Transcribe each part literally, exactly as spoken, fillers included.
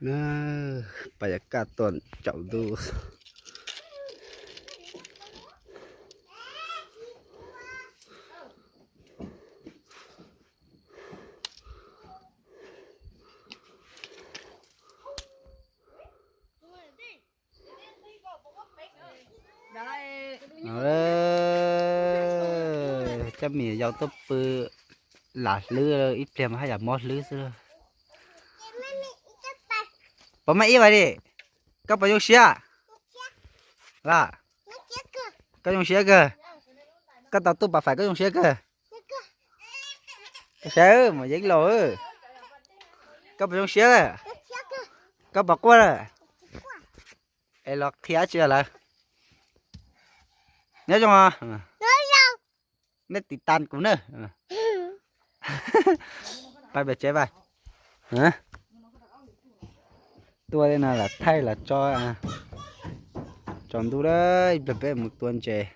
Nā, payakā tuam caum ntu. Ơ, chắc mì dầu tốc pư là hlứ, ít pliam hay là mót hlứ xưa. Bấm máy ít vào đi. Các bạn dùng xía. Là. Các dùng xía kìa. Các tao tụt bà phải các dùng xía kìa. Các xía ư, mà dính lồ ư. Các bạn dùng xía kìa. Các bạn qua rồi. Ê, lo khía chưa lắm. Nhớ chung à? Nét tịt tan cũng nữa. Bay bè chế bay. Hả? Tua đây là, là thay là cho à. Cho đu đấy, bè bè một tuần chế.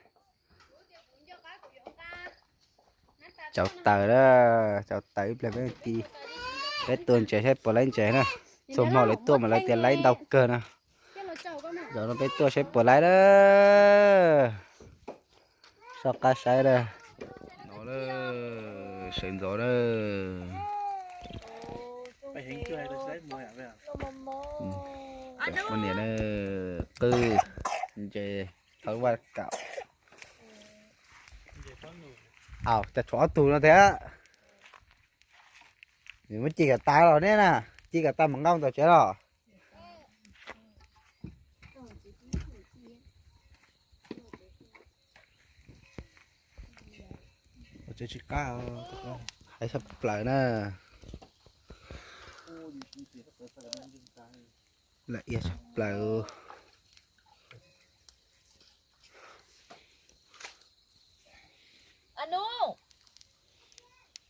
Cháu tờ đó, cháu tờ bè bè tí. Bè tuần chế sẽ bỏ lấy chế nè. Số màu lấy tua mà lấy tiền lấy đau cơ nè. Giờ nó bè tua sẽ bỏ lấy đó. Sao cá sai đây. Nó đó, sến gió đó. Ừ. Con này nó cứ chế thói qua cạo. Ảo, chả chó tù nó thế. Mình mới chỉ cả ta rồi đấy nè. Chỉ cả ta mà ngông tao chế rồi. Ủa, chế chỉ cá, ờ, tụi con. Hãy sắp lại nè. Lại ia sắp lại. Anu.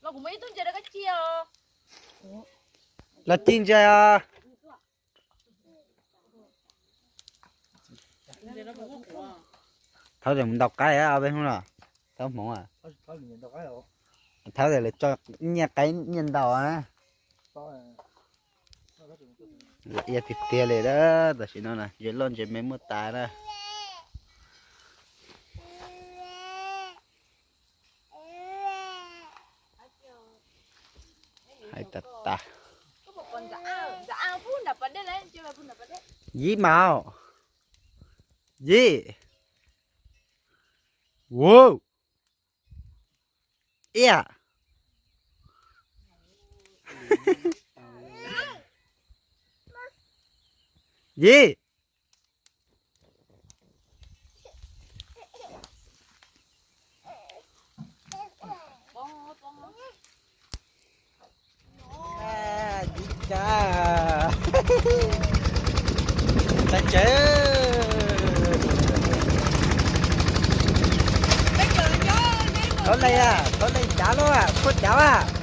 Lo cũng mấy tuần trời đã có chia. Là chín giờ à? Tháo để mình đọc cái á, bên không là. Tháo mỏng à. Tháo để cho nhẹ cái nhìn đầu á. Là ia thịt tia lệ đó, ta chỉ nói là dễ lon dễ mê mua tài đó. Hay ta ta. Dĩ mạo. Dĩ. Wow. Ia. Dĩ. À, dĩ cha. Ta chế. Tháo lây à, tháo lây cháo luôn à, phút cháo à.